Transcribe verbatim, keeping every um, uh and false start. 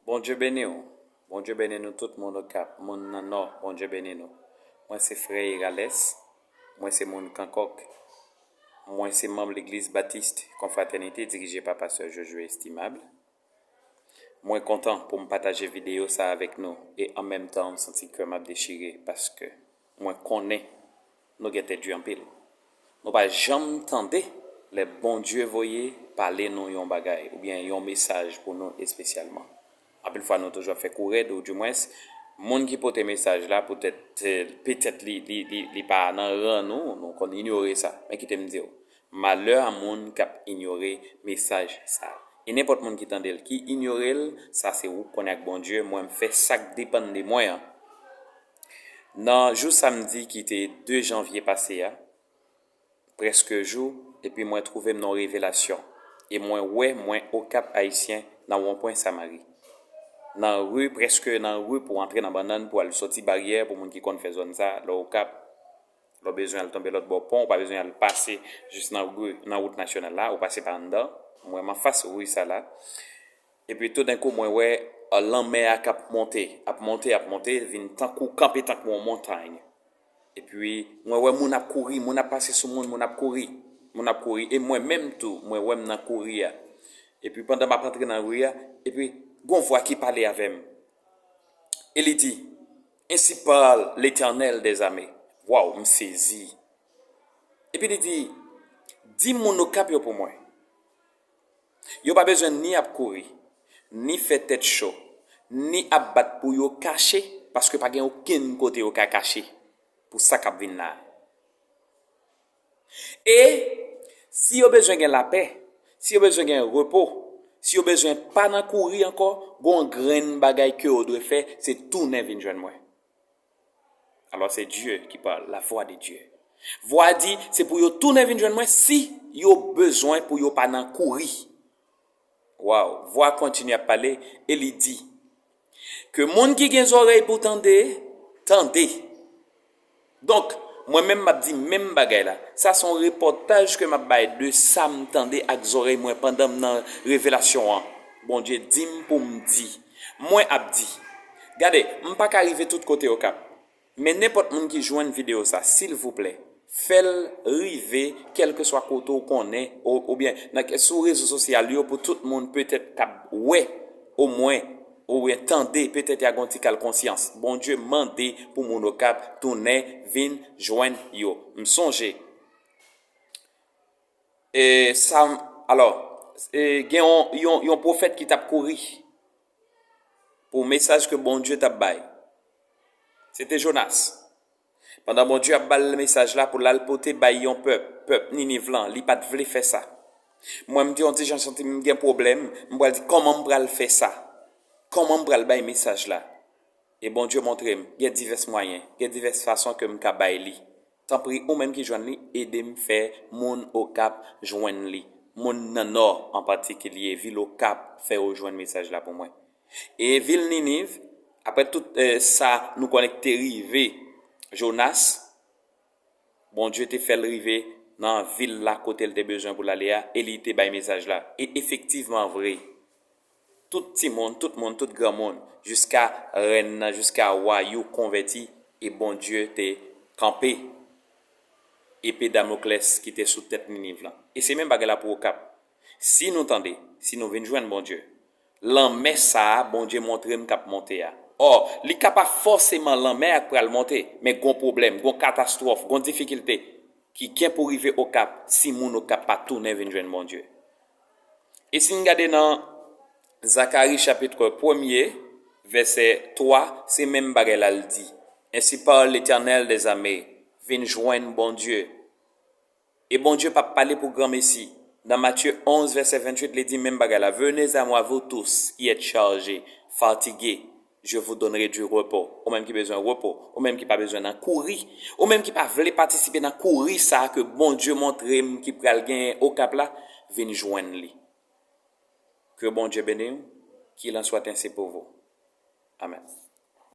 Bondye beni w. Bondye beni nou tout moun Okap, moun nan Nò, Bondye beni nou. Mwen se frè Erales, mwen se moun Kankòk. Mwen se manm Legliz Batis Konfratènite dirije pa pastè Josué Estimable. Mwen kontan pou m pataje videyo sa avèk nou e an menm tan m santi kè m ap dechire paske mwen konnen nou gen tèt di anpil. Nou pa janm tande lè Bondye voye pale nou yon bagay oubyen yon mesaj pou nou espesyalman. Anpil fwa nou toujou ap fè kou rèd, oudimwens, moun ki pote mesaj la poutèt, petèt li, li, li, li pa nan ran nou, nou konn inyore sa. Men kite m di w, malè a moun k ap inyore mesaj sa. E nenpòt moun ki tande l, ki inyore l, sa se ou k konnen ak Bondye, mwen m fè sa k depann de mwen an. Nan jou samdi ki te de janvye pase a, prèske jou, epi mwen twouve m nan yon revelasyon. E mwen wè mwen Okap Ayisyen nan wonpwen Samari. Nan ri, prèske nan ri pou antre nan Bannann pou al soti baryè, pou moun ki konn fè zòn sa, lè w Okap, lè w bezwen al tonbe lòt bò pon, ou pa bezwen al pase jis nan ri, nan wout nasyonal la, ou pase pa anndan. Mwen m anfas ri sa la. Epi toudenkou mwen wè, a, lanmè a k ap monte, ap monte, ap monte, vin tankou, kanpe tankou yon montany. Epi mwen wè moun ap kouri, moun ap pase sou moun, moun ap kouri, moun ap kouri. E mwen menm tou, mwen wè m nan kouri a. Epi pandan m ap antre nan ri a, epi gon vwa ki pale avè m. E li di, Ainsi parle l'Éternel des armées. Waw, m sezi. Epi li di, Di moun Okap yo pou mwen. Yo pa bezwen ni ap kouri, ni fè tèt cho, ni ap bat pou yo kache, paske pa gen okenn kote yo ka kache pou sa k ap vin la a. E si yo bezwen gen lapè, si yo bezwen gen repo, si yo bezwen pa nan kouri ankò, gon grenn bagay ke yo dwe fè, se tounen vin jwenn mwen. Alò, se Dye ki pale, la vwa de Dye. Vwa a di, se pou yo tounen vin jwenn mwen si yo bezwen, pou yo pa nan kouri. Waw, vwa a kontinye ap pale e li di, Ke moun ki gen zòrèy pou tande, tande. Donk, mwen menm m ap di menm bagay la. Sa se yon repòtaj ke m ap bay de sa m tande ak zòrèy mwen pandan m nan revelasyon an. Bondye di m pou m di. Mwen ap di. Gade, m pa ka rive tout kote Okap. Men nenpòt moun ki jwenn videyo sa, silvouplè, fè l rive kèlkeswa kote w konnen, ou, oubyen nan, sou rezo sosyal yo pou tout moun petèt k ap wè, omwen, oubyen tande, petèt y a gon ti kal konsyans. Bondye mande pou moun Okap tounen vin jwenn yo. M sonje, e, sa, alò, e, gen yon, yon, yon pwofèt ki t ap kouri pou mesaj ke Bondye t ap bay. Se te Jonas. Pandan Bondye ap ba l mesaj la pou l al pote bay yon pèp, pèp Niniv lan, li pa t vle fè sa. Mwen, m te yon ti jan santi m gen pwoblèm, m pral di, kòman m pral fè sa? Kòman m pral bay mesaj la? E Bondye montre m, gen divès mwayen, gen divès fason ke m ka bay li. Tanpri, ou menm ki jwenn li, ede m fè moun Okap jwenn li. Moun nan Nò an patikilye, vil Okap, fè yo jwenn mesaj la pou mwen. E vil Niniv, apre tout, eh, sa nou konnen ki te rive Jonas, Bondye te fè l rive nan vil la kote l te bezwen pou l ale a, e li te bay mesaj la. E efektivman vre, tout timoun, tout moun, tout granmoun, jiska rèn nan, jiska wa yo konvèti, e Bondye te kanpe epe Damoklès ki te sou tèt Niniv lan. E se menm bagay la pou Okap. Si nou tande, si nou vin jwenn Bondye, lanmè sa a Bondye montre m k ap monte a. Ò, li ka pa fòseman lanmè a k pral monte, men gon pwoblèm, gon katastwòf, gon difikilte ki gen pou rive Okap si moun Okap pa tounen vin jwenn Bondye. E si n gade nan Zakari chapit premye, vèsè twa, se menm bagay la l di, Ainsi parle l'Éternel des armées, vin jwenn Bondye. E Bondye p ap pale pou granmesi. Nan Matye onz, vèsè venntuit, li di menm bagay la, Venez à moi, vous tous qui êtes chargés, fatigués, je vous donnerai du repos. Ou menm ki bezwen repo, ou menm ki pa bezwen nan kouri, ou menm ki pa vle patisipe nan kouri sa a ke Bondye montre m ki pral genyen Okap la, vin jwenn li. Ke Bondye beni w, qu'il en soit ainsi pour vous. Amèn.